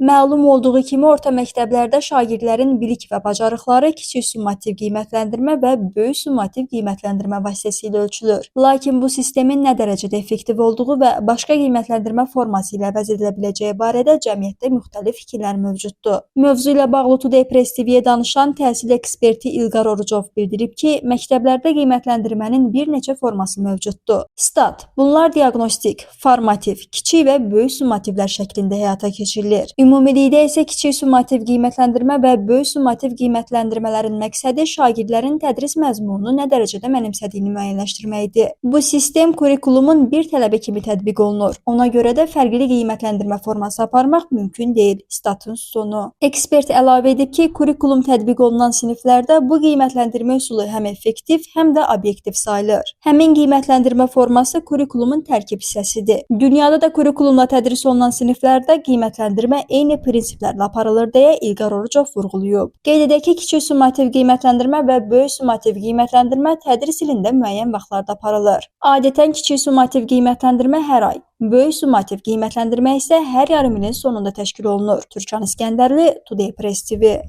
Məlum olduğu kimi, orta məktəblərdə şagirdlərin bilik və bacarıqları kiçik summativ qiymətləndirmə və böyük summativ qiymətləndirmə vasitəsilə ölçülür. Lakin bu sistemin nə dərəcədə effektiv olduğu və başqa qiymətləndirmə forması ilə əvəz edilə biləcəyi barədə cəmiyyətdə müxtəlif fikirlər mövcuddur. Mövzu ilə bağlı Today Press TV-yə danışan təhsil eksperti İlqar Orucov bildirib ki, məktəblərdə qiymətləndirmənin bir neçə forması mövcuddur. Stat. Bunlar diaqnostik, formativ, kiçik və böyük summativlər şəklində həyata keçirilir. Ümumilikdə isə kiçik summativ qiymətləndirmə və böyük summativ qiymətləndirmələrin məqsədi şagirdlərin tədris məzmununu nə dərəcədə mənimsədiyini müəyyənləşdirməkdir. Bu sistem kurikulumun bir tələbi kimi tətbiq olunur. Ona görə də fərqli qiymətləndirmə forması aparmaq mümkün deyil. Statın sonu. Ekspert əlavə edib ki, kurikulum tətbiq olunan siniflərdə bu qiymətləndirmə üsulu həm effektiv, həm də obyektiv sayılır. Həmin qiymətləndirmə forması kurikulumun tərkib hissəsidir. Dünyada da kurikulumla tədris olunan siniflərdə qiymətləndirmə eyni prinsiplərlə aparılır deyə İlqar Orucov vurğulayıb. Qeyd edək ki, kiçik summativ qiymətləndirmə və böyük summativ qiymətləndirmə tədris ilində müəyyən vaxtlarda aparılır. Adətən kiçik summativ qiymətləndirmə hər ay, böyük summativ qiymətləndirmə isə hər yarım ilin sonunda təşkil olunur. Türkan İskəndərli, Today Press TV.